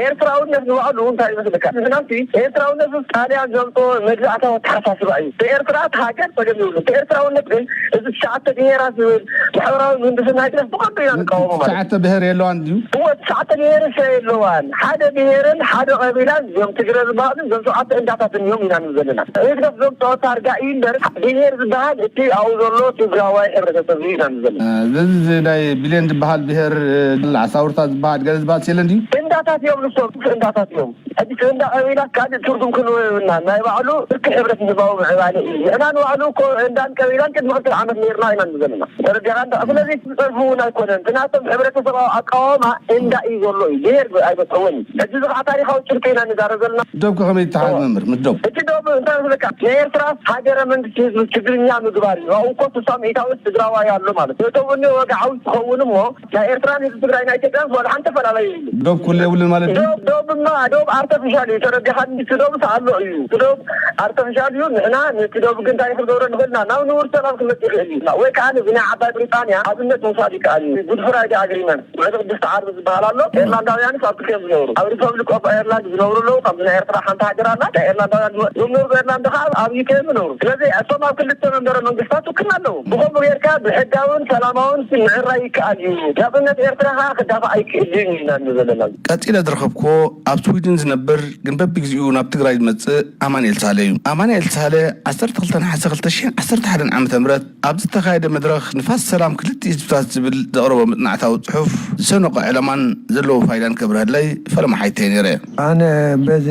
ኤርትራውነት ንባዕሉ እንታይ ይመስለካ? ንሕናምሲ ኤርትራውነት ምስ ጣልያን ዘምጾ መግዛእታዊ ኣተሓሳስባ እዩ። ብኤርትራ እቲ ሃገር ጸገም የብሉ። እቲ ኤርትራውነት ግን እዚ ትሽዓተ ብሄራት ዝብል ማሕበራዊ ምህንድስና ህግደፍ ብቐንዱ ኢና ንቃወሞ ማለት እዩ። ትሽዓተ ብሄር የለዋን ድዩ? እወ፣ ትሽዓተ ብሄር እሰ የለዋን። ሓደ ብሄርን ሓደ ቀቢላን እዞም ትግረ ዝበሃሉ እዞም ሸውዓተ እንዳታትን እዮም ኢና ንብል ዘለና። ህግደፍ ዘምጽኦ ታርጋ እዩ እምበር ብሄር ዝበሃል እቲ ኣብኡ ዘሎ ትግራዋይ ሕብረተሰብ እዩ ኢና ንብል ዘለና። እ፣ ስለዚ እዚ ናይ ቢልዮን ዝበሃል ብሄር፣ እ፣ ዓሳውርታ ዝበሃል ገለ ዝበሃል የለን ድዩ? እንዳታት እዮም ንሶም፣ እንዳታት እዮም። ሕጂ እንዳ ቀቢላ ካልእ ትርጉም ክንህቦ የብልናን። ናይ ባዕሉ ፍርቂ ሕብረተሰባዊ ምዕባለ እዩ። ንሕና ንባዕሉ እኮ እንዳን ቀቢላን ቅድሚ ክልተ ዓመት ነይርና ኢና ንብል ዘለና። ተረዲኻ እንዳ-፣ ስለዚ ዝጸርፉ እውን ኣይኮነን። እቲ ናቶም ሕብረተሰባዊ ኣቃውማ እንዳ እዩ ዘሎ እዩ። ብሄር ኣይበጽሕዎን እዩ። ሕጂ እዚ ከዓ ታሪኻዊ ጭብጢ ኢና ንዛረብ ዘለና። ዶብ ከ ከመይ ይተሓዝ መምህር? ምስ ዶብ? እቲ ዶብ እንታይ መስለካ? ናይ ኤርትራ ሃገረ መንግስቲ ህዝቢ ትግርኛ ምግባር እዩ። ኣብኡ እኮ ስሳ ሚእታዊት ትግራዋይ ኣሎ ማለት እዩ። እቶም እኒ ወግዓዊ ትኸውን እሞ ናይ ኤርትራን ህዝቢ ትግራይ ናይ ኢትዮጵያን ዋላ ሓንቲ ኣፈላላይ የብሉን። ዶብ ኩሉ የብሉን ማለት እዩ? ዶብ፣ ዶብማ፣ ዶብ ኣርተፊሻል እዩ። ተረዲኻ? እቲ ዶብስ ኣሎ እዩ። እቲ ዶብ ኣርተፊሻል እዩ። ንሕና ነቲ ዶብ ግን እንታይ ክንገብሮ ንኽእል ኢና? ናብ ንቡር ሰላም ክመጽእ ይኽእል እዩ። ወይ ከዓ ነዚ ናይ ዓባይ ብሪጣንያ ኣብነት ምውሳድ ይከኣል እዩ። ጉድ ፍራይደ ኣግሪመንት፣ ውዕሊ ቅድስቲ ዓርቢ ዝበሃል ኣሎ። ኤርላንዳውያንስ ኣብ ክልቲኦም ዝነብሩ፣ ኣብ ሪፐብሊክ ኦፍ ኣየርላንድ ዝነብሩ ኣለዉ። ካብዚ ናይ ኤርትራ ሓንቲ ሃገር ኣላ። ናይ ኤርላንዳውያን ዝነብሩ ኤርላንዳ ከዓ ኣብ ዩ ኬ ዝነብሩ። ስለዚ እቶም ኣብ ክልተ መንበረ መንግስታት ውክልና ኣለዎም። ብኸምኡ ጌርካ ብሕጋውን ሰላማውን ምዕራይ ይከኣል እዩ። ናጽነት ኤርትራ ከዓ ክዳፋእ ኣይክእልን እዩ ኢና ንብል ዘለና። ቀጺለ ዝረኸብኩዎ ኣብ ስዊድን ዝነብር ግን በብግዜኡ ናብ ትግራይ ዝመጽእ ኣማኑኤል ሳህለ እዩ። ኣማኑኤል ሳህለ ዓሰርተ ክልተ ነሓሰ ክልተ ሽሕን ዓሰርተ ሓደን ዓመተ ምህረት ኣብ ዝተኻየደ መድረኽ ንፋስ ሰላም ክልቲኡ ህዝብታት ዝብል ዘቕረቦ መጽናዕታዊ ጽሑፍ ዝሰነቖ ዕላማን ዘለዎ ፋይዳን ከብርሀለይ ፈለማ ሓይተየ ነይረ። ኣነ በዚ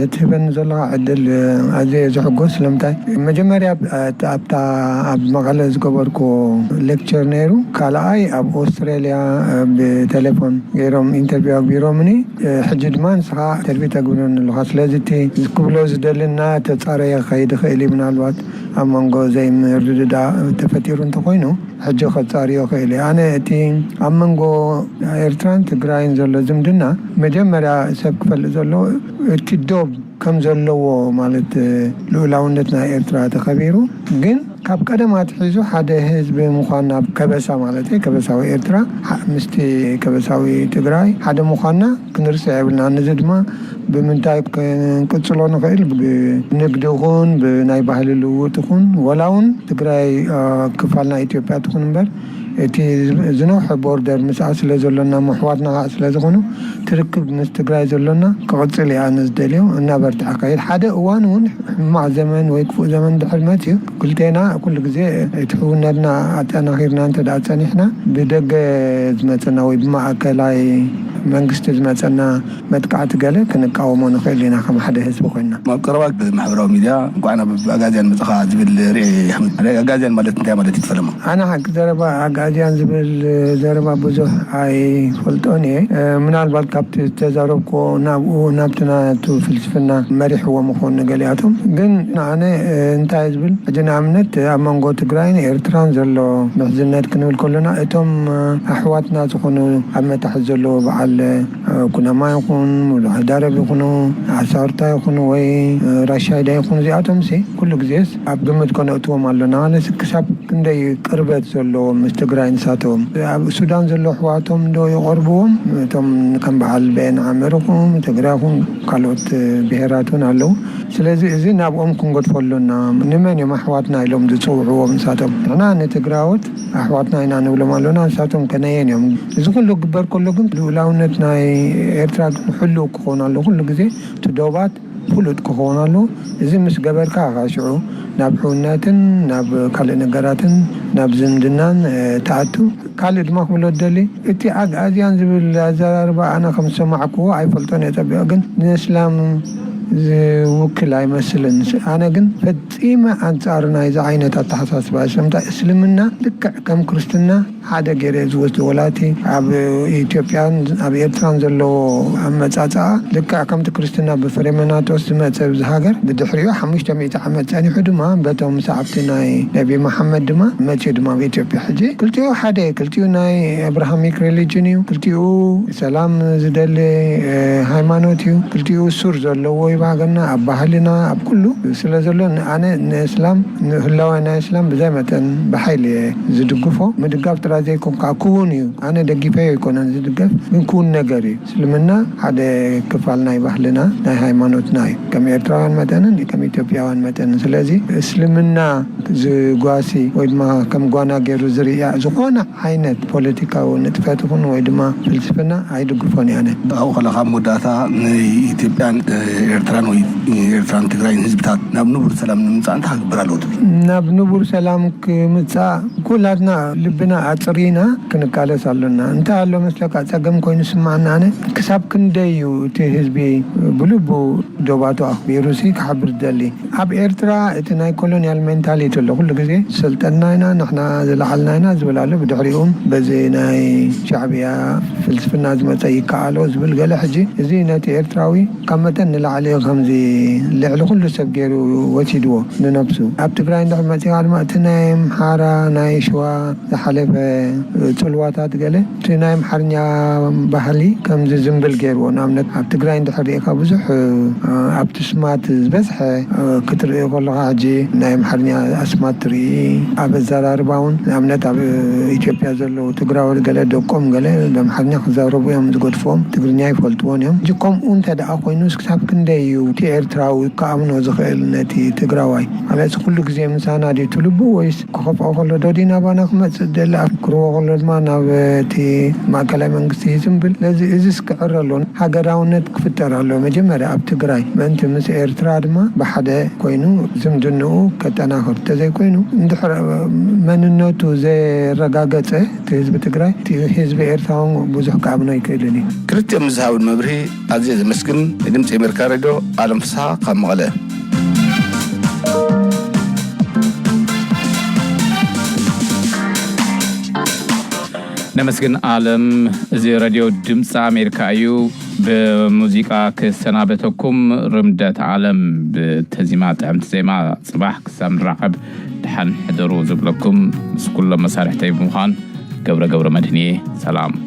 እትህበኒ ዘለኻ ዕድል ኣዝየ ዝሕጎስ። ስለምንታይ መጀመርያ ኣብታ ኣብ መቐለ ዝገበርኩ ሌክቸር ነይሩ። ካልኣይ ኣብ ኦስትሬልያ ብቴሌፎን ገይሮም ኢንተርቪው ኣግቢሮምኒ። ሕጂ ድማ ንስኻ ኢንተርቪው ተግብረኒ ኣለኻ። ስለዚ እቲ ክብሎ ዝደልና ተጻረየ ክኸይድ ይኽእል እዩ። ምናልባት ኣብ መንጎ ዘይምርድዳእ ተፈጢሩ እንተኾይኑ ሕጂ ከጻርዮ ክእል እየ። ኣነ እቲ ኣብ መንጎ ኤርትራን ትግራይን ዘሎ ዝምድና መጀመርያ ሰብ ክፈልጥ ዘለዎ እቲ ዶብ ከም ዘለዎ፣ ማለት ልኡላውነት ናይ ኤርትራ ተኸቢሩ፣ ግን ካብ ቀደም ኣትሒዙ ሓደ ህዝቢ ምዃንና፣ ከበሳ ማለት እዩ፣ ከበሳዊ ኤርትራ ምስቲ ከበሳዊ ትግራይ ሓደ ምዃንና ክንርስዕ የብልና። ነዚ ድማ ብምንታይ ክንቅጽሎ ንኽእል? ብንግዲ ይኹን ብናይ ባህሊ ልውውጥ ይኹን፣ ወላ እውን ትግራይ ክፋል ናይ ኢትዮጵያ ትኹን እምበር፣ እቲ ዝነውሐ ቦርደር ምስኣ ስለ ዘሎና፣ ኣሕዋትና ከዓ ስለ ዝኾኑ፣ ትርክብ ምስ ትግራይ ዘሎና ክቕጽል እያ ንዝደልዮ። እናበርትዐ ከይድ ሓደ እዋን እውን ሕማቕ ዘመን ወይ ክፉእ ዘመን ድሕር መፅዩ፣ ክልቴና ኩሉ ግዜ እቲ ሕውነትና ኣጠናኺርና እንተ ደኣ ጸኒሕና፣ ብደገ ዝመጸና ወይ ብማእከላይ መንግስቲ ዝመጸና መጥቃዕቲ ገለ ክንቃወሞ ንኽእል ኢና፣ ከም ሓደ ህዝቢ ኮይንና። ኣብ ቀረባ ብማሕበራዊ ሚድያ፣ "እንኳዕ ናብ ኣጋዝያን መጻኻ" ዝብል ርኢ። ኣጋዝያን ማለት እንታይ ማለት እዩ ትፈልጥ? ኣነ ሓቂ ዘረባ ኣጋዝያን ዝብል ዘረባ ብዙሕ ኣይፈልጦን እየ። ምናልባት ካብቲ ዝተዛረብኩዎ ናብኡ፣ ናብቲ ናቱ ፍልስፍና መሪሕዎም ይኸውን ንገሊኣቶም። ግን ንኣነ እንታይ ዝብል፣ ሕጂ ንኣብነት ኣብ መንጎ ትግራይን ኤርትራን ዘሎ ምሕዝነት ክንብል ከሎና፣ እቶም ኣሕዋትና ዝኾኑ ኣብ መታሕት ዘለዎ በዓል ኩናማ ይኹን፣ ሙሉእ ሃይዳረብ ይኹኑ፣ ዓሳርታ ይኹኑ ወይ ራሻይዳ ይኹኑ፣ እዚኣቶምሲ ኩሉ ግዜስ ኣብ ግምት ከነእትዎም ኣሎና። ኣነስ ክሳብ ክንደይ ቅርበት ዘለዎም ምስ ትግራይ ንሳቶም? ኣብ ሱዳን ዘሎ ኣሕዋቶም ዶ ይቐርብዎም? እቶም ከም በዓል ቤን ዓመር ይኹን፣ ትግራይ ይኹን፣ ካልኦት ብሄራት እውን ኣለዉ። ስለዚ እዚ ናብኦም ክንገድፎ ኣሎና። ንመን እዮም ኣሕዋትና ኢሎም ዝጽውዕዎም ንሳቶም? ንሕና ንትግራዎት ኣሕዋትና ኢና ንብሎም ኣሎና፣ ንሳቶም ከነየን እዮም? እዚ ኩሉ ክግበር ከሎ ግን ልኡላውነት ናይ ኤርትራ ግን ሕሉው ክኸውን ኣለዎ። ኩሉ ግዜ እቲ ዶባት ፍሉጥ ክኸውን ኣለዎ። እዚ ምስ ገበርካ ኢኻ ሽዑ ናብ ሕውነትን ናብ ካልእ ነገራትን፣ ናብ ዝምድናን፣ እ፣ ትኣቱ። ካልእ ድማ ክብሎ ዝደሊ፣ እቲ ኣግኣዝያን ዝብል ኣዘራርባ ኣነ ከም ዝሰማዕክዎ ኣይፈልጦን እየ ጸቢቐ፣ ግን ንእስላም ዝውክል ኣይመስልን። ኣነ ግን ፈጺመ ኣንጻር ናይዚ ዓይነት ኣተሓሳስባ። ስለምንታይ እስልምና ልክዕ ከም ክርስትና ሓደ ገይረ ዝወስዶ፣ ወላ እቲ ኣብ ኢትዮጵያን ኣብ ኤርትራን ዘለዎ ኣመጻጽኣ ልክዕ ከምቲ ክርስትና ብፍሬመናጦስ ዝመጸ ኣብዚ ሃገር፣ ብድሕሪኡ ሓሙሽተ ሚእቲ ዓመት ጸኒሑ ድማ በቶም ሰዓብቲ ናይ ነቢ መሓመድ ድማ መጺኡ ድማ ኣብ ኢትዮጵያ። ሕጂ ክልቲኡ ሓደ፣ ክልቲኡ ናይ ኣብርሃሚክ ሪሊጅን እዩ፣ ክልቲኡ ሰላም ዝደሊ፣ እ፣ ሃይማኖት እዩ፣ ክልቲኡ ሱር ዘለዎ እዩ ኣብ ሃገርና፣ ኣብ ባህልና፣ ኣብ ኩሉ ስለ ዘሎ፣ ን-፣ ኣነ ንእስላም፣ ንህላወ ናይ እስላም ብዘይ መጠን ብሓይሊ እየ ዝድግፎ። ምድጋፍ ጥራይ ዘይኮን ከዓ ክውን እዩ። ኣነ ደጊፈዮ ኣይኮነን ዝድገፍ፣ ግን ክውን ነገር እዩ። እስልምና ሓደ ክፋል ናይ ባህልና፣ ናይ ሃይማኖትና እዩ። ከም ኤርትራውያን መጠንን ከም ኢትዮጵያውያን መጠንን። ስለዚ እስልምና ዝጓሲ ወይ ድማ ከም ጓና ገይሩ ዝርእያ ዝኾነ ዓይነት ፖለቲካዊ ንጥፈት ይኹን ወይ ድማ ፍልስፍና ኣይድግፎን እየ ኣነ። ኣብኡ ከለኻ ኣብ መወዳእታ ንኢትዮጵያን ኤርትራን ወይ ኤርትራን ትግራይን ህዝብታት ናብ ንቡር ሰላም ንምምጻእ እንታይ ክግበር ኣለዎ ትብል? ናብ ንቡር ሰላም ክምጻእ ኩላትና ልብና ኣጽሪና ክንቃለስ ኣሎና። እንታይ ኣሎ መስለካ ጸገም ኮይኑ ስማዓና ኣነ ክሳብ ክንደይ እዩ እቲ ህዝቢ ብልቡ ዶባቱ ኣኽቢሩሲ ክሓብር ዝደሊ? ኣብ ኤርትራ እቲ ናይ ኮሎኒያል ሜንታሊቲ ኣሎ። ኩሉ ግዜ ዝሰልጠንና ኢና፣ ንሕና ዝለዓልና ኢና ዝብል ኣሎ። ብድሕሪኡ በዚ ናይ ሻዕብያ ፍልስፍና ዝመጸ ይከኣሎ ዝብል ገለ። ሕጂ እዚ ነቲ ኤርትራዊ ካብ መጠን ንላዕሊ ከምዚ ልዕሊ ኩሉ ሰብ ገይሩ ወሲድዎ ንነብሱ። ኣብ ትግራይ እንድሕር መጺኻ ድማ እቲ ናይ ኣምሓራ፣ ናይ ሽዋ ዝሓለፈ ጽልዋታት ገለ እቲ ናይ ኣምሓርኛ ባህሊ ከምዚ ዝንብል ገይርዎ። ንኣብነት ኣብ ትግራይ እንድሕር ርኢኻ ብዙሕ፣ እ፣ ኣብቲ ስማት ዝበዝሐ፣ እ፣ ክትርኢ ከለኻ ሕጂ ናይ ኣምሓርኛ ኣስማት ትርኢ። ኣብ ኣዘራርባ እውን ንኣብነት ኣብ ኢትዮጵያ ዘለዉ ትግራዎት ገለ ደቆም ገለ ብኣምሓርኛ ክዛረቡ እዮም ዝገድፍዎም፣ ትግርኛ ይፈልጥዎን እዮም። ሕጂ ከምኡ እንተ ደኣ ኮይኑ ክሳብ ክንደይ እዩ እቲ ኤርትራዊ ክኣምኖ ዝኽእል ነቲ ትግራዋይ? ማለት ኩሉ ግዜ ምሳና ድዩ እቲ ልቡ ወይስ ክኸፍኦ ከሎ ዶ ድዩ ናባና ክመጽእ ደሊ? ክርዎ ከሎ ድማ ናብ እቲ ማእከላይ መንግስቲ ይዝንብል። ስለዚ እዚስ ክዕረ ኣሎ። ሃገራውነት ክፍጠር ኣሎ መጀመርያ ኣብ ትግራይ። ምእንቲ ምስ ኤርትራ ድማ ብሓደ ኮይኑ ዝምድንኡ ከጠናኽር። እንተዘይኮይኑ እንድሕር መንነቱ ዘረጋገጸ እቲ ህዝቢ ትግራይ እቲ ህዝቢ ኤርትራ እውን ብዙሕ ክኣምኖ ኣይክእልን እዩ። ክልቲኦም ንዝሃቡን መብርሂ ኣዝየ ዘመስግን። ንድምፂ ኣሜሪካ ሬድዮ ኣለም ፍስሓ ካብ መቐለ። ነመስግን ኣለም። እዚ ረድዮ ድምፂ ኣሜሪካ እዩ። ብሙዚቃ ክሰናበተኩም ርምደት ኣለም ብተዚማ ጥዕምቲ ዜማ። ፅባሕ ክሳብ ንራኸብ ድሓን ሕደሩ ዝብለኩም ምስ ኩሎም መሳርሕተይ ብምዃን ገብረ ገብረ መድህንየ። ሰላም።